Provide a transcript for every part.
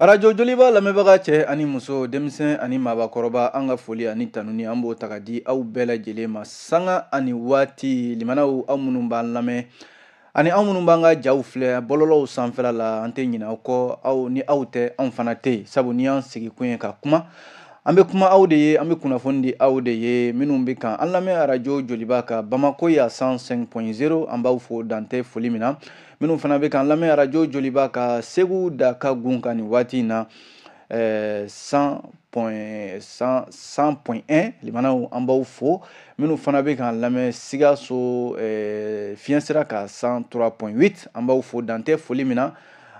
Arajo Joliba lamɛnbaga cɛ ani muso, denmisɛn ani maabakɔrɔba, an ka foli ani tanuni, an b'o ta ka di aw bɛɛ lajɛlen ma sanga ani waati. Limanaw, aw minnu b'an lamɛn ani aw minnu b'an ka jaw filɛ bɔlɔlɔw sanfɛla la, an tɛ ɲinɛ aw kɔ. Aw ni aw tɛ, anw fana tɛ yen, sabu n'i y'an sigi kun ye ka kuma, an bɛ kuma aw de ye, an bɛ kunnafoni di aw de ye. Minnu bɛ kan an lamɛn arajo Joliba ka Bamako ya 105.0, an b'aw fo dantɛ foli min na. Minnu fana bɛ k'an lamɛn arajo Joliba ka Segu da ka gun kan nin waati in na, 100.1, limanaw, an b'aw fo. Minnu fana bɛ k'an lamɛn Sikaso fiɲɛ sira ka 103.8, an b'aw fo dantɛ foli min na.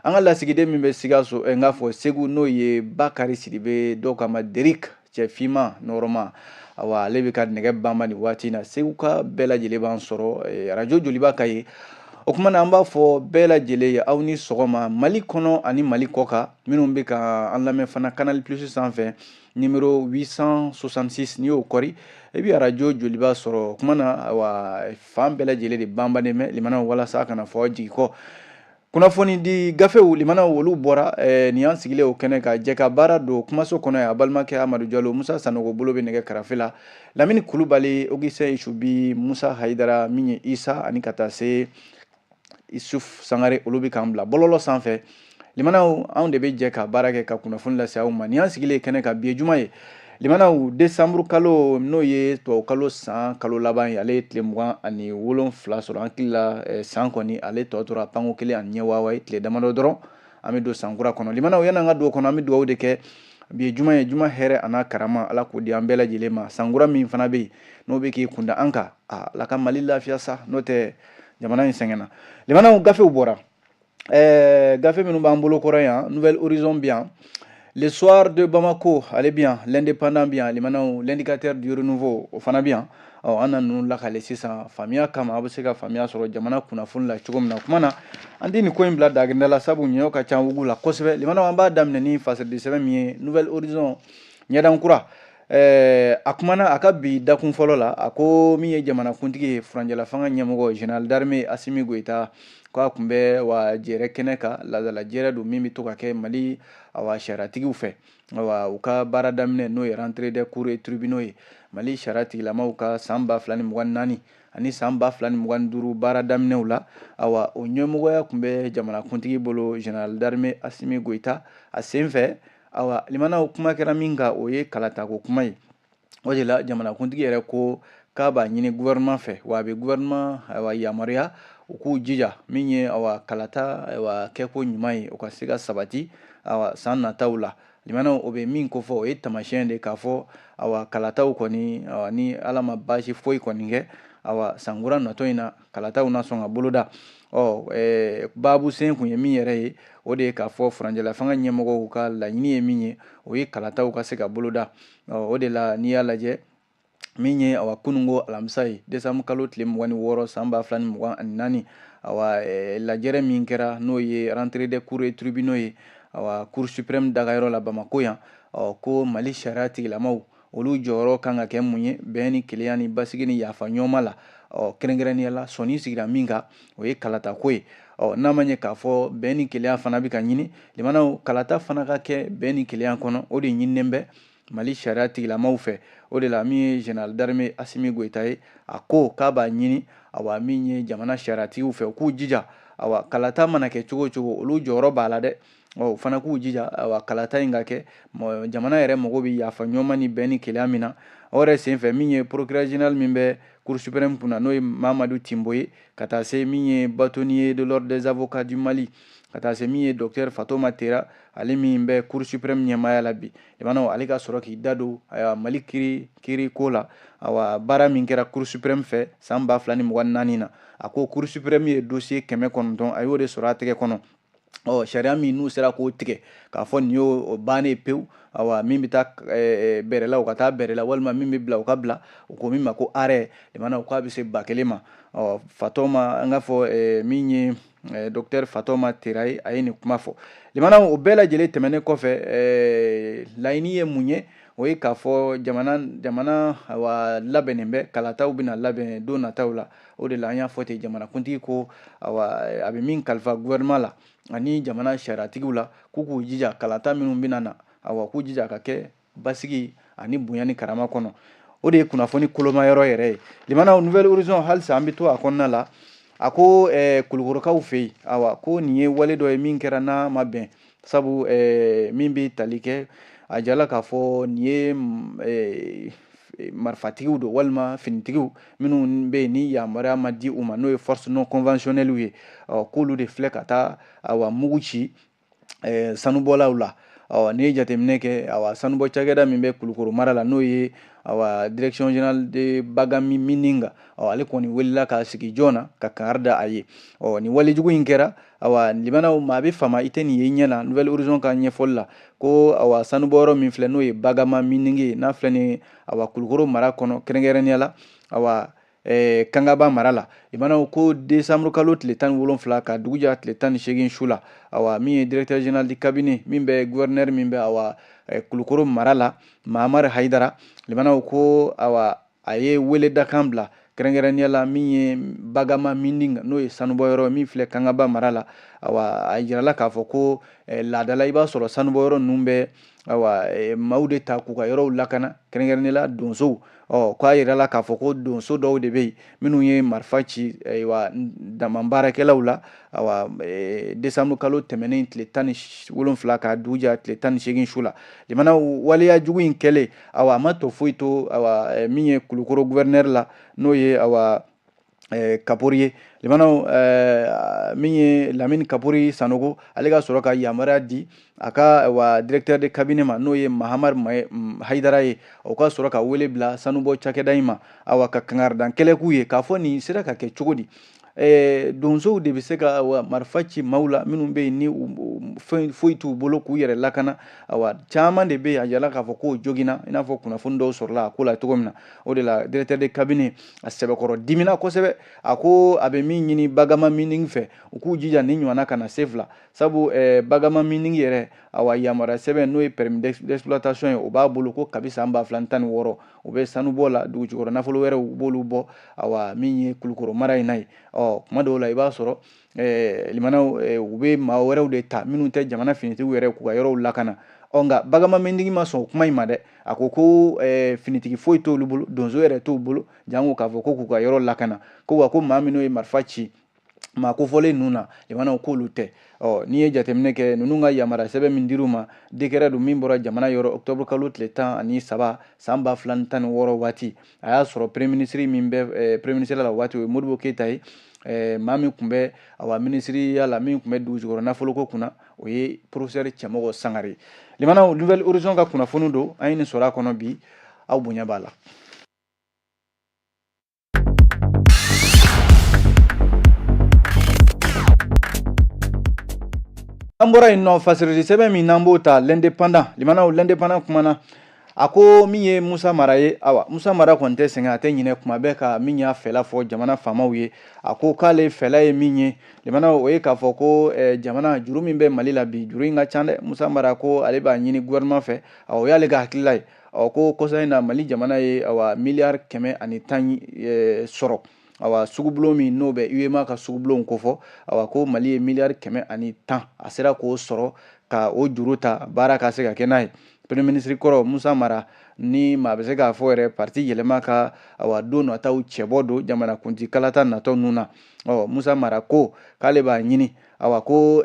An ka lasigiden min bɛ Sikaso, n k'a fɔ Segu, n'o ye Bakari Sidibe, dɔw k'a ma Derik cɛ finman nɔrɔma, awa, ale bɛ ka nɛgɛ banba nin waati in na. Segu ka bɛɛ lajɛlen b'an sɔrɔ arajo Joliba ka ye. O kuma na, an b'a fɔ bɛɛ lajɛlen ye aw ni sɔgɔma, Mali kɔnɔ ani Mali kɔ kan. Minnu bɛ ka an lamɛn fana Canal Plus sanfɛ, numéro 866, n'i y'o kɔri, i bɛ arajo Joliba sɔrɔ. O kuma na, awa, fan bɛɛ lajɛlen de banbannen bɛ, limanaw, walasa a kana fɔ aw jigi kɔ. Kunnafoni di gafew, limanaw, olu bɔra. Nin y'an sigilen o kɛnɛ ka jɛ ka baara don kumaso kɔnɔ yan. A balimakɛ Amadu Jalo, Musa Sanogo bolo bɛ nɛgɛ karafe la, Lamini Kulubali, Augustin Isubi, Musa Hayidara, min ye Isa, ani ka taa se Isuf Sangare, olu bɛ k'an bila bɔlɔlɔ sanfɛ. Limanaw, anw de bɛ jɛ ka baara kɛ ka kunnafoni lase aw ma. Nin y'an sigilen kɛnɛ kan, bi ye juma ye, limanaw, desanburu kalo, n'o ye tubabu kalo san kalo laban ye, ale ye tile 27 sɔrɔ. An hakili la, san kɔni ale tɔ tora panko kelen ani ɲɛ waawa ye, tile damadɔ dɔrɔn an bɛ don sankura kɔnɔ. Limanaw, yan'an ka don o kɔnɔ, an bɛ dugawu de kɛ. Bi ye juma ye, juma hɛrɛ a n'a karama, Ala k'o di an bɛɛ lajɛlen ma. Sankura min fana bɛ yen, n'o bɛ k'i kunda an kan, Ala ka Mali lafiya sa, n'o tɛ jamana in sɛgɛnna. Limanaw, gafew bɔra. Gafe minnu b'an bolo kɔrɔ yan, Nouvel Horizon bi yan, Le Soir de Bamako ale bi yan, L'Indépendant bi yan, limanaw, L'Indicateur du Renouveau o fana bi yan. Ɔ, an na ninnu lakale sisan faamuya kama, aw bɛ se ka faamuya sɔrɔ jamana kunnafoni la cogo min na. O kuma na, an tɛ nin ko in bila dagirinda la, sabu ɲɔ ka ca wugu la kosɛbɛ. Limanaw, an b'a daminɛ ni fasiridi sɛbɛn min ye, Nouvel Horizon, ɲɛdan kura. A kumana a ka bi dakun fɔlɔ la, a ko min ye jamanakuntigi ye, furancɛla fanga ɲɛmɔgɔ, général d'armée Asimi Goyita, k'a tun bɛ wa jɛrɛ kɛnɛ kan, laadala jɛrɛ don min bɛ to ka kɛ Mali, awa, sariyatigiw fɛ, awa, u ka baara daminɛ, n'o ye rentrée des cours et tribunaux ye, Mali sariya tigilamaw ka san 2024 ani san 2025 baara daminɛw la. Awa, o ɲɛmɔgɔya tun bɛ jamanakuntigi bolo, général d'armée Asimi Goyita. A sen fɛ, awa, limanaw, kuma kɛra min kan, o ye kalatako kuma ye. O de la, jamanakuntigi yɛrɛ ko k'a b'a ɲini gouvernement fɛ, wa a bɛ gouvernement, ayiwa, yamaruya u k'u jija min ye, awa, kalata, ayiwa, kɛko ɲuman ye, o ka se ka sabati, awa, san nataw la. Limanaw, o bɛ min kofɔ, o ye taamasiyɛn de k'a fɔ, awa, kalataw kɔni, awa, ni Ala ma baasi foyi kɔni kɛ, awa, sankura natɔ in na, kalataw na sɔn ka boloda. Ɔ, baabu sen kun ye min yɛrɛ ye, o de ye k'a fɔ furancɛla fanga ɲɛmɔgɔw ka laɲini ye min ye, o ye kalataw ka se ka boloda. Ɔ, o de la, n'i y'a lajɛ, min ye, awa, kununko alamisa ye, desanburu kalo tile 26 san 2024, awa, lajɛrɛ min kɛra, n'o ye rentrée des cours et tribunaux ye, awa, Cour suprême dagayɔrɔ la Bamako yan, ɔ, ko Mali sariya tigilamaw, olu jɔyɔrɔ kan ka kɛ mun ye bɛn ni kelenya ni basigi ni yafa ɲɔgɔnma la? Ɔ, kɛrɛnkɛrɛnnenya la, sɔnni sigira min kan, o ye kalatako ye. Ɔ, n'a ma ɲɛ k'a fɔ bɛn ni kelenya fana bɛ ka ɲini, limanaw, kalata fana ka kɛ bɛn ni kelenya kɔnɔ, o de ɲininen bɛ Mali sariya tigilamaw fɛ. O de la, min ye général d'armée Asimi Goyita ye, a ko k'a b'a ɲini, awa, min ye jamana sariyatigiw fɛ, u k'u jija, awa, kalata mana kɛ cogo o cogo, olu jɔyɔrɔ b'a la dɛ. Ɔ, o fana k'u jija, awa, kalata in ka kɛ. Jamana yɛrɛ mago bɛ yafa ɲɔgɔnma ni bɛn ni kelenya min na. O yɛrɛ senfɛ, min ye procureur général min bɛ Cour suprême kunna, n'o ye Mamadu Timbo ye, ka taa se min ye bâtonnier de l'Ordre des avocats du Mali, ka taa se min ye docteur Fatoma Tera, ale min bɛ Cour suprême ɲɛmaaya la bi, limanaw, ale ka sɔrɔ k'i da don, ayiwa, Mali kiri kiri ko la, awa, baara min kɛra Cour suprême fɛ san 2024 na. A ko Cour suprême ye dossier 900, a y'o de sɔrɔ a tɛgɛ kɔnɔ. Ɔ, sariya min n'u sera k'o tigɛ k'a fɔ nin y'o bannen pewu, awa, min bɛ taa bɛrɛ la, u ka taa bɛrɛ la, walima min bɛ bila, u ka bila, u ko min ma ko arrêt, limanaw, k'a bɛ se 1000 ma. Ɔ, Fatoma, an k'a fɔ min ye Docteur Fatoma Teraye, a ye nin kuma fɔ. Limanaw, o bɛɛ lajɛlen tɛmɛnen kɔfɛ, laɲini ye mun ye? O ye k'a fɔ jamana awa labɛnnen bɛ, kalataw bɛna labɛn don nataw la. O de la an y'a fɔ ten, jamanakuntigi ko awa a bɛ min kalifa gouvernement la ani jamana sariyatigiw la, k'u k'u jija kalata minnu bɛna na, awa k'u jija ka kɛ basigi ani bonya ni karama kɔnɔ. O de ye kunnafoni koloma yɔrɔ yɛrɛ ye. Limanaw, Nouvel Horizon halisa an bɛ to a kɔnɔna la. A ko Kulukorokaw fɛ yen, awa ko nin ye wale dɔ ye min kɛra n'a ma bɛn, sabu min bɛ tali kɛ a jala k'a fɔ nin ye marifatigiw don walima finitigiw minnu bɛ yen ni yamaruya ma di u ma, n'o ye force non conventionnelle ye. Ɔ, k'olu de filɛ ka taa awa mugu ci sanubɔlaw la. Ɔ, n'i ye jateminɛ kɛ, awa sanubɔ cakɛda min bɛ Kulukoro mara la, n'o ye awa direction générale de Bagami Mining, ɔ, ale kɔni wulila k'a sigi joona ka kangari da a ye. Ɔ, nin walejugu in kɛra, awa limanaw, maa bɛ fama i tɛ nin ye ɲɛ na. Nouvel Horizon ka ɲɛfɔli la, ko awa sanubɔyɔrɔ min filɛ, n'o ye Bagama Mining ye, n'a filɛ nin ye awa Kulukoro mara kɔnɔ, kɛrɛnkɛrɛnnenya la awa Kangaba mara la. Limanaw, ko décembre kalo tile 17 ka dugu ja tile 18 su la, awa min ye directeur général du cabinet min bɛ gouverneur min bɛ awa Kulukoro mara la, Mahamari Hayidara, limanaw, ko awa a ye wele dakan bila kɛrɛnkɛrɛnnenya la min ye Bagama Mining, n'o ye sanubɔyɔrɔ min filɛ Kangaba mara la. Awa a jirala k'a fɔ ko laadala i b'a sɔrɔ sanubɔyɔrɔ ninnu bɛ awa maaw de ta k'u ka yɔrɔw lakana, kɛrɛnkɛrɛnnenya la donsow. Ɔ, k'a yirala k'a fɔ ko donso dɔw de bɛ yen minnu ye marifa ci ayiwa dama baarakɛlaw la, awa décembre kalo tɛmɛnen tile 17 ka dugu ja tile 18 su la. Limana, waleya jugu in kɛlen, awa a ma tɔ foyi to awa min ye Kulukoro gouverneur la, n'o ye awa Kapori ye. Limanaw, min ye Lamini Kapori Sanogo, ale ka sɔrɔ ka yamaruya di a ka wa directeur de cabinet ma, n'o ye Mahamari Hayidara ye, o ka sɔrɔ ka wele bila sanubɔ cakɛda in ma, awa ka kangaridan kɛlɛ k'u ye k'a fɔ nin sera ka kɛ cogo di. Donsow de bɛ se ka awa marifa ci maaw la minnu bɛ yen ni fɛn foyi t'u bolo k'u yɛrɛ lakana. Awa caman de bɛ yen, a yirala k'a fɔ k'o joginna, i n'a fɔ kunnafoni dɔw sɔrɔla a ko la cogo min na. O de la directeur de cabinet a sɛbɛkɔrɔ dimina kosɛbɛ. A ko a bɛ min ɲini Bagama Mining fɛ, u k'u jija ni ɲɔgɔnna kana se fila, sabu Bagama Mining yɛrɛ, awa yamaruya sɛbɛn, n'o ye permis d'exploitation ye, o b'a bolo ko kabi san 2016 u bɛ sanubɔ la, dugu jukɔrɔ nafolo wɛrɛw u b'olu bɔ awa min ye Kulukoro mara in na ye. Ɔ, kuma dɔw la i b'a sɔrɔ limanaw, u bɛ maa wɛrɛw de ta minnu tɛ jamana finitigiw yɛrɛ k'u ka yɔrɔw lakana. Ɔ, nka Bagama Mining ma sɔn o kuma in ma dɛ. A ko ko finitigi foyi t'olu bolo, donso yɛrɛ t'u bolo, jango k'a fɔ ko k'u ka yɔrɔ lakana. Ko wa ko maa minnu ye marifa ci maa kofɔlen ninnu na, limanaw, k'olu tɛ. Ɔ, n'i ye jateminɛ kɛ, ninnu ka yamaruya sɛbɛn min dir'u ma, décret don min bɔra jamana yɔrɔ octobre kalo tile 13 san 2016 waati. A y'a sɔrɔ premier ministre min bɛ premier ministre la waati, o ye Modibo Keyita ye. Maa min tun bɛ awa minisiriya la, min tun bɛ dugu jukɔrɔ nafoloko kunna, o ye professeur Cɛmɔgɔ Sangare. Limanaw, Nouvel Horizon ka kunnafoni don, an ye nin sɔrɔ a kɔnɔ bi, aw bonya b'a la. An bɔra yen nɔ, fasirili sɛbɛn min n'an b'o ta, L'Indépendant. Limanaw, L'Indépendant kumana, a ko min ye Musa Mara ye, awa Musa Mara kɔni tɛ sɛgɛn, a tɛ ɲinɛ kuma bɛɛ ka min y'a fɛla fɔ jamana faamaw ye. A ko k'ale fɛla ye min ye, limanaw, o ye k'a fɔ ko jamana juru min bɛ Mali la bi, juru in ka ca dɛ. Musa Mara ko ale b'a ɲini gouvernement fɛ, o y'ale ka hakilila ye. Ɔ, ko kɔsa in na Mali jamana ye awa miliyari 110 sɔrɔ, awa sugubulon min n'o bɛ UEMOA ka sugubulon kofɔ. Awa ko Mali ye miliyari 110, a sera k'o sɔrɔ ka o juru ta, baara ka se ka kɛ n'a ye. Premier ministre kɔrɔ Musa Mara, ni maa bɛ se k'a fɔ yɛrɛ parti yɛlɛma ka awa don nataw cɛbɔ don jamanakuntigi kalata natɔ ninnu na. Ɔ, Musa Mara ko k'ale b'a ɲini, awa ko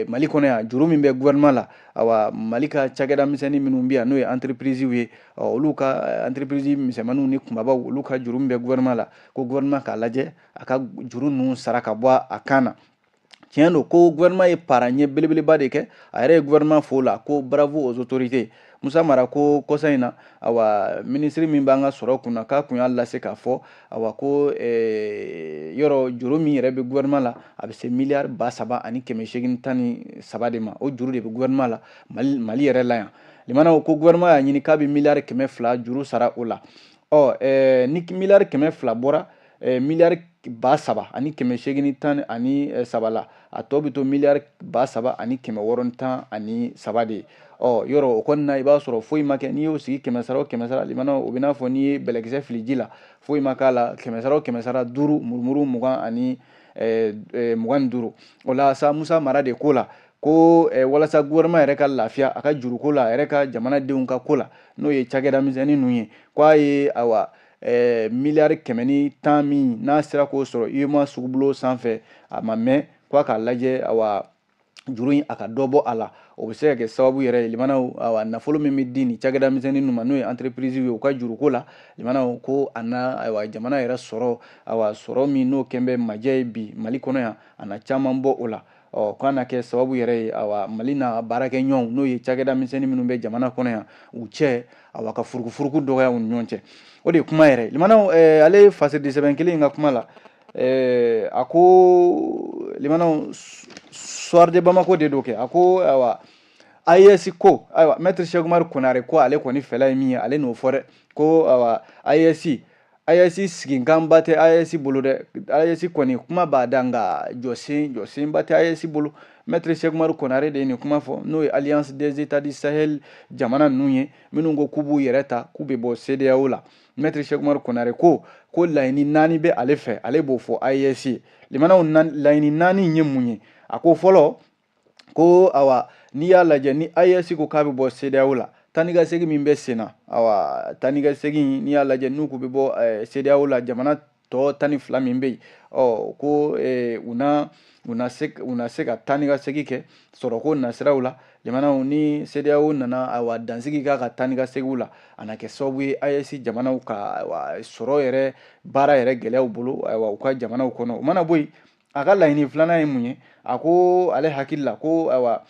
Mali kɔnɔ yan, juru min bɛ gouvernement la, awa Mali ka cakɛda misɛnnin minnu bɛ yan, n'o ye entreprise ye, olu ka entreprise misɛnmaninw ni kunbabaw, olu ka juru min bɛ gouvernement la, ko gouvernement k'a lajɛ a ka juru ninnu sara ka bɔ a kan na. Tiɲɛ don ko gouvernement ye para ɲɛ belebeleba de kɛ, a yɛrɛ ye gouvernement fo la, ko bravo aux autorités. Musa Mara ko kɔsa in na, awa minisiri min b'an ka sɔrɔ kunna, k'a kun y'a lase k'a fɔ awa ko yɔrɔ juru min yɛrɛ bɛ gouvernement la, a bɛ se miliyari 3813 de ma. O juru de bɛ gouvernement la Mali yɛrɛ la yan. Limanaw, ko gouvernement y'a ɲini k'a bɛ miliyari 200 juru sara o la. Ɔ, ni miliyari 200 bɔra, miliyari 3813 la, a tɔ bɛ to miliyari 3613 de ye. Ɔ yɔrɔ o kɔni na, i b'a sɔrɔ foyi ma kɛ. N'i y'o sigi kɛmɛ sara o kɛmɛ sara, limanaw, o bɛ n'a fɔ n'i ye bɛlɛkisɛ fili ji la, foyi ma k'a la. Kɛmɛ sara o kɛmɛ sara, duuru murumuru mugan ani 25. O la sa, Musa Mara de ko la ko walasa gouvernement yɛrɛ ka lafiya a ka juruko la, a yɛrɛ ka jamanadenw ka ko la, n'o ye cakɛda misɛnnin ninnu ye, ko a ye ayiwa miliyari 110 min n'a sera k'o sɔrɔ UEMOA sugubulon sanfɛ, a ma mɛn ko a k'a lajɛ, ayiwa juru in a ka dɔ bɔ a la. O bɛ se ka kɛ sababu yɛrɛ ye, limanaw, ayiwa nafolo min bɛ di nin cakɛda misɛnnin ninnu ma, n'o ye entreprise ye, u ka juruko la, limanaw, ko a na ayiwa jamana yɛrɛ sɔrɔ, ayiwa sɔrɔ min n'o kɛn bɛ majɛ ye bi Mali kɔnɔ yan, a na caman bɔ o la. Ɔ k'a na kɛ sababu yɛrɛ ye, awa Mali n'a baarakɛɲɔgɔnw, n'o ye cakɛda misɛnnin minnu bɛ jamana kɔnɔ yan, u cɛ, awa ka furukufuruku dɔgɔya u ni ɲɔgɔn cɛ. O de ye kuma yɛrɛ, limanaw. Ale ye fasiridi sɛbɛn kelen in ka kuma la, a ko, limanaw, Soir de Bamako de don kɛ, a ko ayiwa AES ko, ayiwa maître Cheick Oumar Konare ko ale kɔni fɛla ye min ye, ale n'o fɔ dɛ, ko ayiwa AES siginkanba tɛ AES bolo dɛ. AES kɔni kuma b'a da, nka jɔsenba tɛ AES bolo. Maître Cheick Oumar Konare de ye nin kuma fɔ, n'o ye Alliance des États du Sahel jamana ninnu ye, minnu ko k'u b'u yɛrɛ ta, k'u bɛ bɔ CEDEAO la. Maître Cheick Oumar Konare ko laɲini naani bɛ ale fɛ, ale b'o fɔ AES ye. Limanaw, laɲini naani ye mun ye? A ko fɔlɔ, ko awa n'i y'a lajɛ, ni AES ko k'a bɛ bɔ CEDEAO la, taa ni ka segin min bɛ sen na, awa taa ni ka segin, n'i y'a lajɛ n'u k'u bɛ bɔ CEDEAO la, jamana tɔ 12 min bɛ yen, ɔ ko u na se ka taa ni ka segin kɛ sɔrɔko nasiraw la. Jamanaw ni CEDEAO nana ayiwa dansigi k'a ka taa ni ka seginw la, a na kɛ sababu ye AES jamanaw ka ayiwa sɔrɔ yɛrɛ baara yɛrɛ gɛlɛyaw bolo, ayiwa u ka jamanaw kɔnɔ. O mana bɔ yen, a ka laɲini filanan ye mun ye? A ko ale hakili la ko ayiwa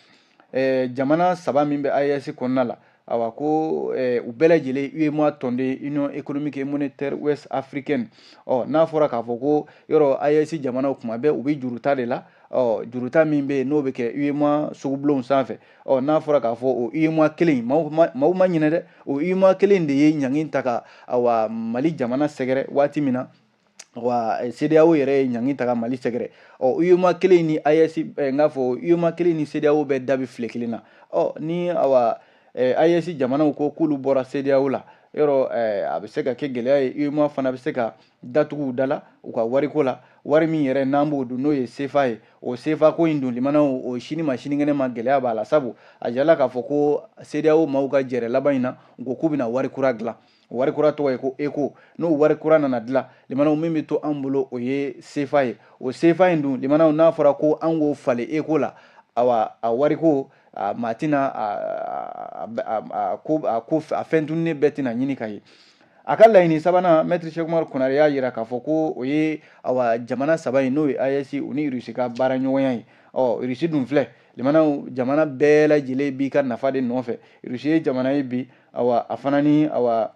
jamana saba min bɛ AES kɔnɔna la, awa ko u bɛɛ lajɛlen UEMOA tɔnden, Union économique et monétaire ouest africaine. Ɔ n'a fɔra k'a fɔ ko yɔrɔ AES jamanaw kuma bɛɛ u bɛ juruta de la, ɔ juruta min bɛ yen n'o bɛ kɛ UEMOA sugubulonw sanfɛ, ɔ n'a fɔra k'a fɔ o UEMOA kelen, maaw ma ɲinɛ dɛ, o UEMOA kelen de ye ɲangi ta ka awa Mali jamana sɛgɛrɛ waati min na wa CEDEAO yɛrɛ ye ɲangi ta ka Mali sɛgɛrɛ. Ɔ UEMOA kelen ni AES, n k'a fɔ UEMOA kelen ni CEDEAO bɛɛ da bɛ file kelen na. Ɔ ni awa AES jamanaw ko k'olu bɔra CEDEAO la, yɔrɔ a bɛ se ka kɛ gɛlɛya ye. UEMOA fana bɛ se ka datugu u da la u ka wariko la, wari min yɛrɛ n'an b'o dun, n'o ye CFA ye. O CFA ko in dun, limanaw, o sini ma sinikɛnɛ ma gɛlɛya b'a la, sabu a jirala k'a fɔ ko CEDEAO maaw ka jɛrɛ laban in na, u ko k'u bɛna wari kura dilan. Wari kura tɔgɔ ye ko ECO. N'o wari kura nana dilan, limanaw, min bɛ to an bolo, o ye CFA ye. O CFA in dun, limanaw, n'a fɔra ko an k'o falen ECO la, awa a wariko a maa tɛna a ko a fɛn tununnen bɛɛ tɛna ɲini ka ye. A ka laɲini sabanan, maître Cheick Oumar Konare y'a jira k'a fɔ ko o ye awa jamana saba in, n'o ye AES, u ni Russie ka baara ɲɔgɔnya ye. Ɔ Russie dun filɛ, limanaw, jamana bɛɛ lajɛlen b'i ka nafa de nɔfɛ. Russie ye jamana ye bi, awa a fana ni awa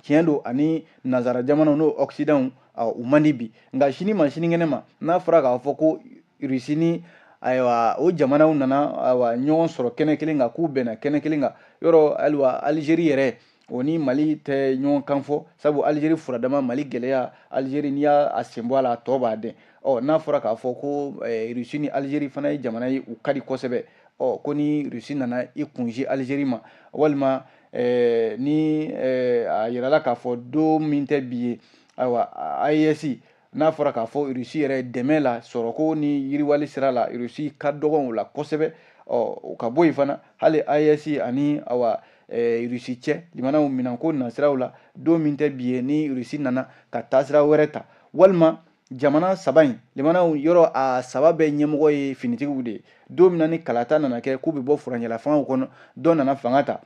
tiɲɛ don ani nanzara jamanaw, n'o Occident, u man di bi, nka sini ma sinikɛnɛ ma, n'a fɔra k'a fɔ ko Russie ni ayiwa o jamanaw nana ayiwa ɲɔgɔn sɔrɔ kɛnɛ kelen kan, k'u bɛnna kɛnɛ kelen kan, yɔrɔ ayiwa Algérie yɛrɛ, o ni Mali tɛ ɲɔgɔn kan fɔ, sabu Algérie furadama Mali gɛlɛya, Algérie n'i y'a sen bɔ a la, a tɔ b'a dɛn. Ɔ n'a fɔra k'a fɔ ko Russie ni Algérie fana ye jamana ye, u ka di kosɛbɛ. Ɔ ko ni Russie nana i kunsi Algérie ma, walima ni a yirala k'a fɔ don min tɛ bi ye, ayiwa AES, n'a fɔra k'a fɔ Russie yɛrɛ dɛmɛ la sɔrɔko ni yiriwali sira la, Russie ka dɔgɔn o la kosɛbɛ. Ɔ o ka bɔ yen fana, hali AES ani awa Russie cɛ, limanaw, minɛnko nasiraw la, don min tɛ bi ye, ni Russie nana ka taasira wɛrɛ ta, walima jamana saba in, limanaw, yɔrɔ a saba bɛɛ ɲɛmɔgɔ ye finitigiw de ye, don min na ni kalata nana kɛ k'u bɛ bɔ furancɛla fangaw kɔnɔ, dɔ nana fanga ta,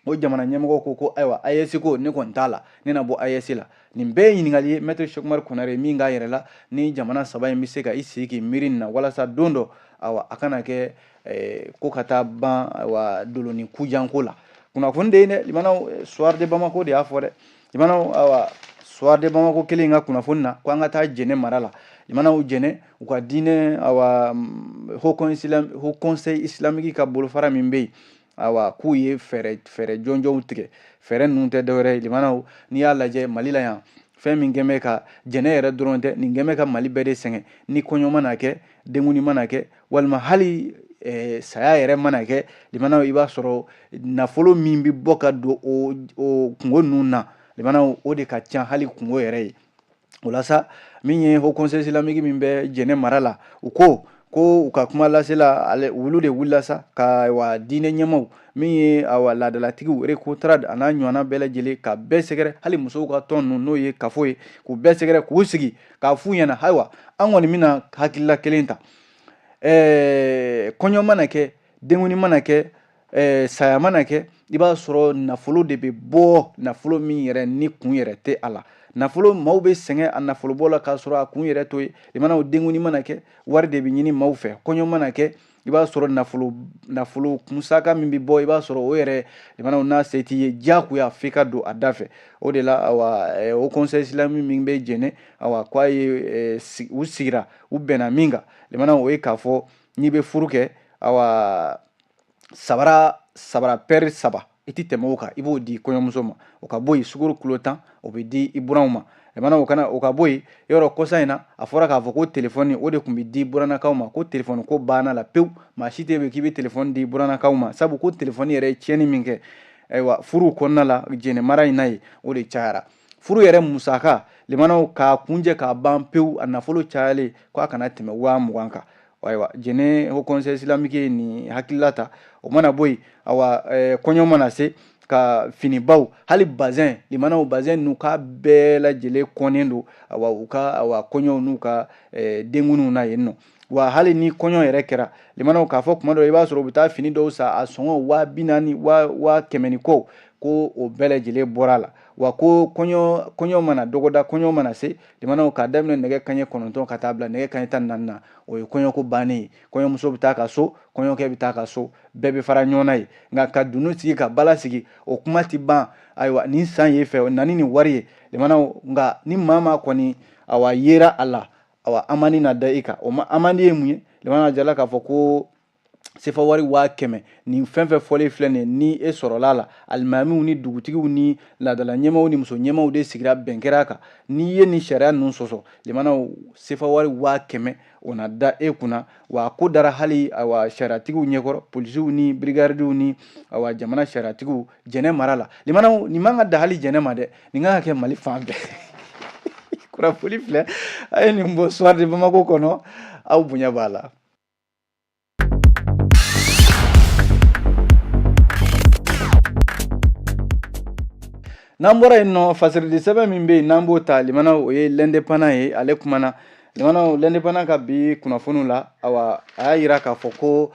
o jamana ɲɛmɔgɔ ko ayiwa AES ko ne kɔni t'a la, ne na bɔ AES la. Nin bɛɛ ye ɲininkali ye maître Cheick Oumar Konare min k'a yɛrɛ la, ni jamana saba in bɛ se ka i sigi k'i miiri nin na, walasa don dɔ awa a kana kɛ ko ka taa ban ayiwa doloni kujanko la. Kunnafoni de ye dɛ, limanaw, Soir de Bamako de y'a fɔ dɛ, limanaw. Ayiwa Soir de Bamako kelen ka kunnafoni na ko an ka taa Jɛnɛ mara la, limanaw. Jɛnɛ, u ka diinɛ awa Haut Conseil islamique ka bolofara min bɛ yen, awa k'u ye fɛɛrɛ jɔnjɔnw tigɛ. Fɛɛrɛ ninnu tɛ dɔwɛrɛ ye, limanaw, n'i y'a lajɛ Mali la yan, fɛn fɛn min kɛn bɛ ka Jɛnɛ yɛrɛ dɔrɔn tɛ, nin kɛn bɛ ka Mali bɛɛ de sɛgɛn. Ni kɔɲɔ mana kɛ, denkundi mana kɛ, walima hali saya yɛrɛ mana kɛ, limanaw, i b'a sɔrɔ nafolo min bɛ bɔ ka don o kunko ninnu na, limanaw, o de ka ca hali kunko yɛrɛ ye. O la sa, min ye Haut Conseil islamique min bɛ Jɛnɛ mara la, u ko ko u ka kuma lasela ale, olu de wulila sa ka wa diinɛ ɲɛmaw min ye awa laadalatigiw, Recotrad a n'a ɲɔgɔnna bɛɛ lajɛlen, ka bɛɛ sɛgɛrɛ, hali musow ka tɔn ninnu n'o ye kafo ye, k'u bɛɛ sɛgɛrɛ, k'u sigi k'a f'u ɲɛna: ayiwa, an kɔni bɛna hakilila kelen ta. Kɔɲɔ mana kɛ, denkundi mana kɛ, saya mana kɛ, i b'a sɔrɔ nafolo de bɛ bɔ, nafolo min yɛrɛ ni kun yɛrɛ tɛ a la. Nafolo, maaw bɛ sɛgɛn a nafolobɔ la k'a sɔrɔ a kun yɛrɛ t'o ye. Limanaw, denkundi mana kɛ, wari de bɛ ɲini maaw fɛ. Kɔɲɔ mana kɛ, i b'a sɔrɔ nafolo musaka min bɛ bɔ, i b'a sɔrɔ o yɛrɛ, limanaw, n'a se t'i ye, diyagoya f'i ka don a da fɛ. O de la, awa, Haut Conseil islamique min bɛ Jɛnɛ, awa, k'a ye u sigira, u bɛnna min kan, limanaw, o ye k'a fɔ n'i bɛ furu kɛ, awa, sabara paire 3, i tɛ tɛmɛ o kan, i b'o di kɔɲɔmuso ma. O ka bɔ yen, sukaro kilo 10, o bɛ di i buranw ma. Limanaw, o kana o ka bɔ yen, yɔrɔ kɔsa in na, a fɔra k'a fɔ ko telefɔni, o de tun bɛ di burannakaw ma, ko telefɔni ko banna la pewu. Maa si tɛ yen k'i bɛ telefɔni di burannakaw ma, sabu ko telefɔni yɛrɛ ye tiɲɛni min kɛ, ayiwa, furuw kɔnɔna la Jɛnɛ mara in na yen, o de cayara. Furu yɛrɛ musaka, limanaw, k'a kunjɛ k'a ban pewu, a nafolo cayalen, ko a kana tɛmɛ 20.000 kan. Ayiwa, Jɛnɛ Haut Conseil islamique ye nin hakilila ta. O mana bɔ yen, awa, kɔɲɔ mana se, ka finibaw, hali bazɛn, limanaw, bazɛn ninnu k'a bɛɛ lajɛlen kɔnnen don, awa, u ka awa kɔɲɔw n'u ka denkundiw na yen nɔ. Wa hali ni kɔɲɔ yɛrɛ kɛra, limanaw, k'a fɔ kuma dɔ, i b'a sɔrɔ u bɛ taa fini dɔw san, a sɔngɔ 40.000, 100.000 ni kɔ, ko o bɛɛ lajɛlen bɔra a la. Wa ko kɔɲɔ mana dɔgɔda, kɔɲɔ mana se, limanaw, k'a daminɛ nɛgɛ kanɲɛ 9 ka taa bila nɛgɛ kanɲɛ 14 na, o ye kɔɲɔko bannen ye. Kɔɲɔmuso bɛ taa ka so, kɔɲɔkɛ bɛ taa ka so, bɛɛ bɛ fara ɲɔgɔn na ye. Nka ka dunun sigi ka bala sigi, o kuma tɛ ban. Ayiwa, nin san ye fɛ na ni nin wari ye, limanaw. Nka ni maa maa kɔni, awa, yera a la, awa, amani na da i kan. O ma amani ye mun ye? Limanaw, jala k'a fɔ ko sefa wari 100.000, nin fɛn fɛn fɔlen filɛ nin ye, ni e sɔrɔla la, alimamiw ni dugutigiw ni laadala ɲɛmaaw ni muso ɲɛmaaw de sigira, bɛn kɛra a kan. N'i ye nin sariya ninnu sɔsɔ, limanaw, sefa wari 100.000, o na da e kunna. Wa a ko dara hali, awa, sariyatigiw ɲɛkɔrɔ, polisiw ni brigadiw ni, awa, jamana sariyatigiw Jɛnɛ mara la. Limanaw, nin man ka da hali Jɛnɛ ma dɛ, nin kan ka kɛ Mali fan bɛɛ. Kunnafoni filɛ, a ye nin bɔ Soir de Bamako kɔnɔ, aw bonya b'a la. N'an bɔra yen nɔ, fasirili sɛbɛn min bɛ yen n'an b'o ta, limanaw, o ye L'Indépendant ye. Ale kumana, limanaw, L'Indépendant ka bi kunnafoniw la, awa, a y'a yira k'a fɔ ko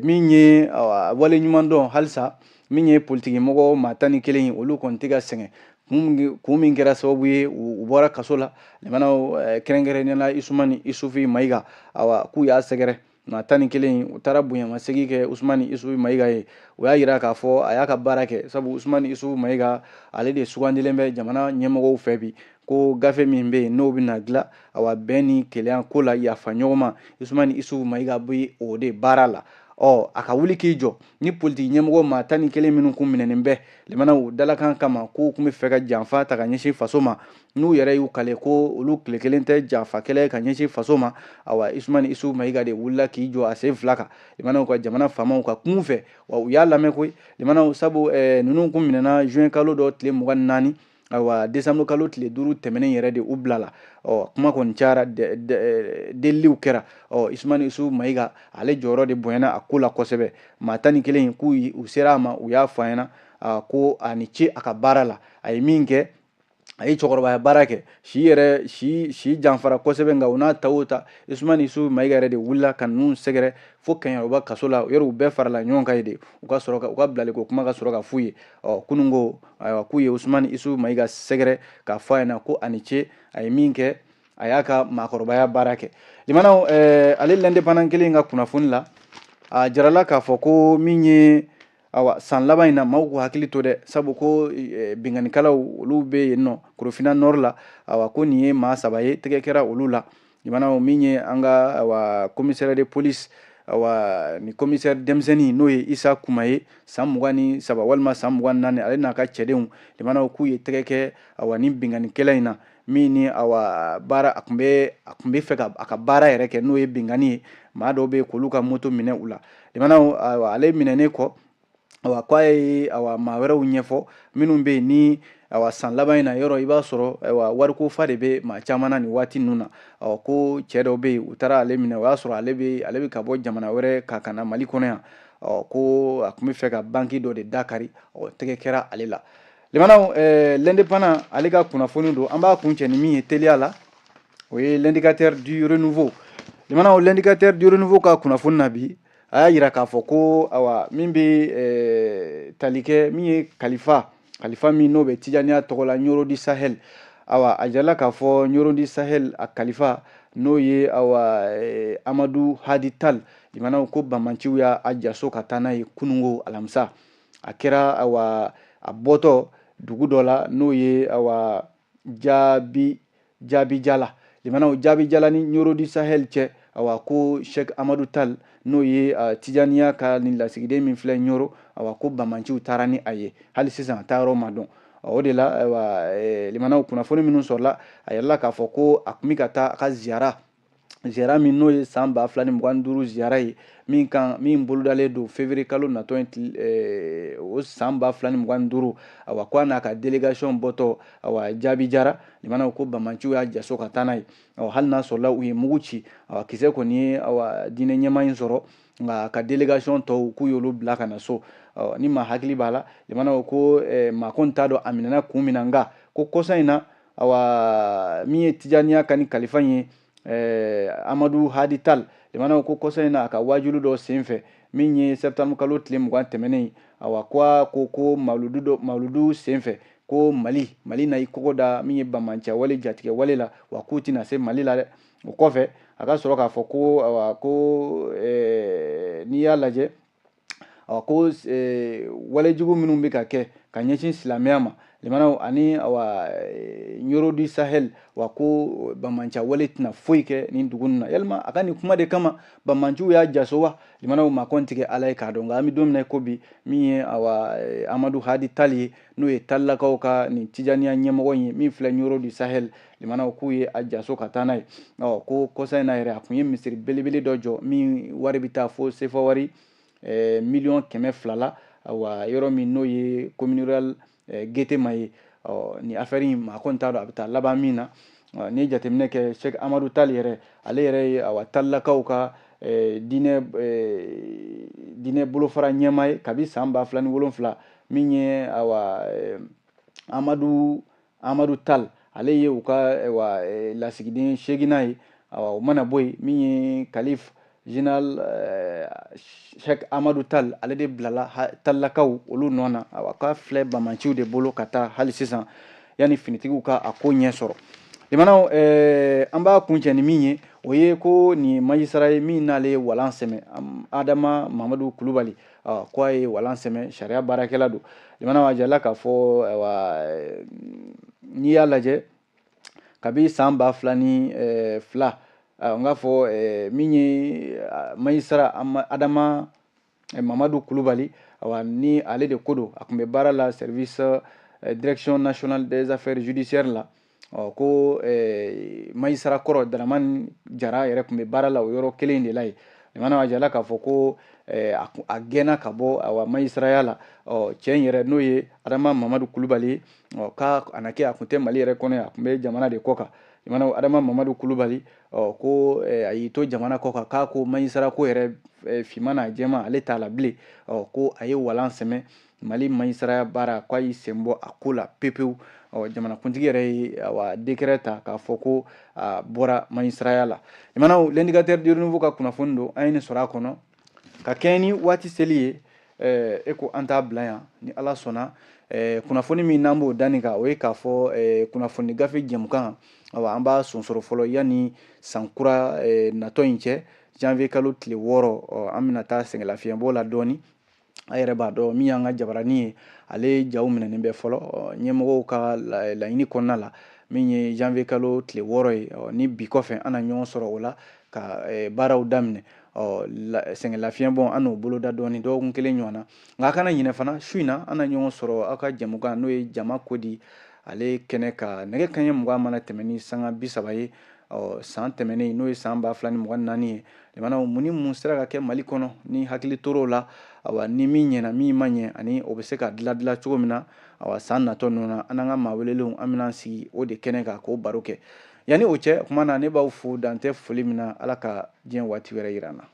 min ye, awa, waleɲumandɔn halisa, min ye politiki mɔgɔ maa 11 ye, olu kɔni tɛ ka sɛgɛn. Kun min kɛra sababu ye u bɔra kaso la, limanaw, kɛrɛnkɛrɛnnenya la Usumani Isufi Mayiga, awa, k'u y'a sɛgɛrɛ. Maa 11, u taara bonyamasegin kɛ Usumani Isufi Mayiga ye. U y'a yira k'a fɔ a y'a ka baara kɛ, sabu Usumani Isufi Mayiga, ale de sugandilen bɛ jamana ɲɛmɔgɔw fɛ bi, ko gafe min bɛ yen n'o bɛna dilan, awa, bɛn ni kelenya ko la, yafa ɲɔgɔn ma, Usumani Isufi Mayiga bɛ o de baara la. Ɔ, a ka wuli k'i jɔ ni politiki ɲɛmɔgɔ maa 11 minnu kun minɛnen bɛ, limanaw, dalakan kama, k'u kun bɛ fɛ ka janfa ta ka ɲɛsin faso ma, n'u yɛrɛ y'u kale ko olu tile kelen tɛ janfa kɛlɛ ka ɲɛsin faso ma. Awa, Usumani Isufu Mayiga de wulila k'i jɔ a sen fila kan, limanaw, ka jamana faamaw ka kun fɛ. Wa u y'a lamɛn koyi, limanaw, sabu ninnu kun minɛna juin kalo dɔ tile 24, ayiwa, décembre kalo tile 5 tɛmɛnen yɛrɛ de u bilala. Ɔ, kuma kɔni cayara, deliliw kɛra. Ɔ, Usumani Isufu Mayiga, ale jɔyɔrɔ de bonyana a ko la kosɛbɛ. Maa 11, k'u u sera a ma, u y'a fɔ a ɲɛna ko a ni ce a ka baara la, a ye min kɛ, a ye cɛkɔrɔbaya baara kɛ, si yɛrɛ si janfara kosɛbɛ. Nka o n'a ta o ta, Usumani Isufu Mayiga yɛrɛ de wulila ka ninnu sɛgɛrɛ fo Kɛɲɛrɔba kaso la. Yɔrɔ u bɛɛ farala ɲɔgɔn kan yen de, u ka sɔrɔ ka u ka bilaliko kuma ka sɔrɔ ka f'u ye. Ɔ, kunun ko, ayiwa, k'u ye Usumani Isufu Mayiga sɛgɛrɛ k'a fɔ a ɲɛna ko a ni ce, a ye min kɛ, a y'a ka maakɔrɔbaya baara kɛ. Limanaw, ale L'Indépendant kelen ka kunnafoni la, a jirala k'a fɔ ko min ye, awa, san laban in na, maaw k'u hakili to dɛ, sabu ko binkannikɛlaw, olu bɛ yen nɔ Korofina Nord la. Awa, ko nin ye maa 3 ye, tɛgɛ kɛra olu la. Limanaw, min ye an ka, awa, commissaire de police, Awa ni commissaire denmisɛnnin, n'o ye Isa Kuma ye, san 23 walima san 24, ale n'a ka cɛdenw, limanaw, k'u ye tɛgɛ kɛ awa ni binkannikɛla in na, min ni awa baara a tun bɛ fɛ ka a ka baara yɛrɛ kɛ, n'o ye binkanni ye, maa dɔw bɛ yen k'olu ka moto minɛ u la. Limanaw, awa ale minɛnen kɔ, awa k'a ye awa maa wɛrɛw ɲɛfɔ minnu bɛ yen ni awa san laban in na yɔrɔ, i b'a sɔrɔ ayiwa wariko fa de bɛ maa caman na nin waati ninnu na. Ɔ ko cɛ dɔw bɛ yen, u taara ale minɛ, o y'a sɔrɔ ale bɛ ka bɔ jamana wɛrɛ ka na Mali kɔnɔ yan. Ɔ ko a tun bɛ fɛ ka banki dɔ de da kari, ɔ tɛgɛ kɛra ale la. Limanaw, L'Indépendant ale ka kunnafoni don. An b'a kuncɛ ni min ye teliya la, o ye L'Indicateur du Renouveau. Limanaw, L'Indicateur du Renouveau ka kunnafoni na bi, a y'a yira k'a fɔ ko awa min bɛ tali kɛ, min ye kalifa min n'o bɛ Tijaniya tɔgɔ la Ɲoro du Sahel, awa a jirala k'a fɔ Ɲoro du Sahel a kalifa, n'o ye awa Amadu Hadi Tal, limanaw, ko banbanciw y'a jaso ka taa n'a ye kunungo alamisa. A kɛra awa a bɔtɔ dugu dɔ la, n'o ye awa Jaabi Jaabijala. Limanaw, Jaabijala ni Ɲoro du Sahel cɛ, awa ko Sheikh Amadu Tal, n'o ye Tijaniya ka nin lasigiden min filɛ Ɲoro, awa ko banbanciw taara ni a ye, hali sisan a taa yɔrɔ ma dɔn. O de la ayiwa limanaw, kunnafoni minnu sɔrɔla, a yɛrɛla k'a fɔ ko a tun bɛ ka taa a ka ziyara min, n'o ye san 2025 ziyara ye, min kan min bolodalen don février kalo natɔ in, o san 2025. Awa ko a n'a ka délégation bɔtɔ awa Jaabi jara, limanaw, ko banbanciw y'a jaso ka taa n'a ye. Awa hali n'a sɔrɔla u ye mugu ci, awa kisɛ kɔni ye awa diinɛ ɲɛmaa in sɔrɔ, nka ka délégation tɔw, k'u y'olu bila ka na so. Ni maa hakili b'a la, limanaw, ko maa kɔni t'a dɔn a minɛna kun min na, nka ko kɔsa in na, awa min ye Tijaniya ka ni kalifa in ye, Amadu Hadi Tal, limanaw, ko kɔsa in na a ka wajulu dɔ sen fɛ, min ye septembre kalo tile 20 tɛmɛnen, awa ko a ko ko mawuludu dɔ mawuludu sen fɛ, ko Mali na i kɔgɔ da min ye banbanciya wale, jatigɛ wale la, wa k'u tɛna se Mali la dɛ. O kɔfɛ a ka sɔrɔ k'a fɔ ko awa ko n'i y'a lajɛ, awa ko walejugu minnu bɛ ka kɛ ka ɲɛsin silamɛya ma, limanaw, ani awa Ɲoro du Sahel, wa ko banbanciya wale tɛna foyi kɛ nin dugu ninnu na. Yalima a ka nin kuma de kama banbanciw y'a jaso wa? Limanaw, maa kɔni tigɛ Ala ye k'a dɔn, nka an bɛ don min na i ko bi, min ye awa Amadu Hadi Tali ye, n'o ye Talilakaw ka nin Tijaniya ɲɛmɔgɔ ye min filɛ Ɲoro du Sahel, limanaw, k'u ye a jaso ka taa n'a ye. Ɔ ko kɔsa in na yɛrɛ, a tun ye misiri belebele dɔ jɔ min wari bɛ taa fo sefa wari miliyɔn 200 la, awa yɔrɔ min n'o ye commune rurale Getema ye. Ɔ nin affaire in, maa kɔni t'a dɔn a bɛ taa laban min na. N'i ye jateminɛ kɛ, Sheikh Amadu Tali yɛrɛ, ale yɛrɛ ye awa Talilakaw ka diinɛ bolofara ɲɛmaa ye kabi san 2007. Min ye awa Amadu Tal, ale ye u ka awa lasigiden seeginnan ye. Awa o mana bɔ yen, min ye Kalif général Sheikh Amadu Tal, ale de bilala Talilakaw olu nɔ na. Awa k'a filɛ banbanciw de bolo ka taa hali sisan, yanni finitigiw ka a ko ɲɛ sɔrɔ. Limanaw, an b'a kuncɛ ni min ye, o ye ko nin ye magistrat ye min n'ale ye walan sɛmɛ, Adama Mamadu Kulubali, ko a ye walan sɛmɛ, sariya baarakɛla don. Limanaw, a jirala k'a fɔ ayiwa n'i y'a lajɛ kabi san 2002, n k'a fɔ min ye magistrat Adama Mamadu Kulubali, awa ni ale de ko don, a tun bɛ baara la service Direction nationale des affaires judiciaires la. Ɔ ko magistrat kɔrɔ Daramani Jara yɛrɛ tun bɛ baara la o yɔrɔ kelen de la yen. Limanaw, a jirala k'a fɔ ko a gɛnna ka bɔ awa magistraya la. Ɔ cɛ in yɛrɛ, n'o ye Adama Mamadu Kulubali ye, ɔ k'a a na kɛ a tun tɛ Mali yɛrɛ kɔnɔ yan, a tun bɛ jamana de kɔ kan. Limanaw, Adama Mamadu Kulubali, ɔ ko a y'i to jamana kɔ kan, k'a ko magistrat ko yɛrɛ finman n'a jɛman, ale t'a la bilen. Ɔ ko a ye walan sɛmɛ Mali magistraya baara, k'a y'i sen bɔ a ko la pepewu. Ɔ jamanakuntigi yɛrɛ ye awa décret ta k'a fɔ ko a bɔra magistraya la. Limanaw, L'Indicateur du Renouveau ka kunnafoni don, an ye nin sɔrɔ a kɔnɔ ka kɛɲɛ ni waati seli ye. E ko an t'a bila yan, ni Ala sɔnna, kunnafoni min n'an b'o da nin kan, o ye k'a fɔ kunnafoni gafe jɛmukan, awa an b'a sonsoro fɔlɔ yanni san kura natɔ in cɛ, janvier kalo tile 6. An bɛna taa sɛgɛnlafiɲɛbɔ la dɔɔni. A yɛrɛ b'a dɔn min y'an ka jabarani ye, ale jaw minɛnen bɛ fɔlɔ ɲɛmɔgɔw ka laɲini kɔnɔna la, min ye janvier kalo tile 6 ye. Ni bi kɔfɛ, an na ɲɔgɔn sɔrɔ o la ka baaraw daminɛ. Ɔ, sɛgɛn lafiɲɛbɔ, an n'o boloda dɔɔni dɔgɔkun kelen ɲɔgɔn na. Nka a kana ɲinɛ fana, su in na an na ɲɔgɔn sɔrɔ aw ka jɛmukan, n'o ye Jama Kodi ale kɛnɛ kan, nɛgɛ kanɲɛ 20 mana tɛmɛ ni sanga 30 ye. Ɔ, san tɛmɛnen, n'o ye san 2024 ye, limanaw, mun ni mun sera ka kɛ Mali kɔnɔ ni hakili tor'o la? Awa, ni min ɲɛna, min ma ɲɛ, ani o bɛ se ka dilan dilan cogo min na. Awa, san natɔ ninnu na, an n'an ka maa welelenw, an bɛna sigi o de kɛnɛ kan k'o baro kɛ. Yanni o cɛ, o tuma na ne b'aw fo, dan tɛ foli min na. Ala ka diɲɛ waati wɛrɛ yira an na.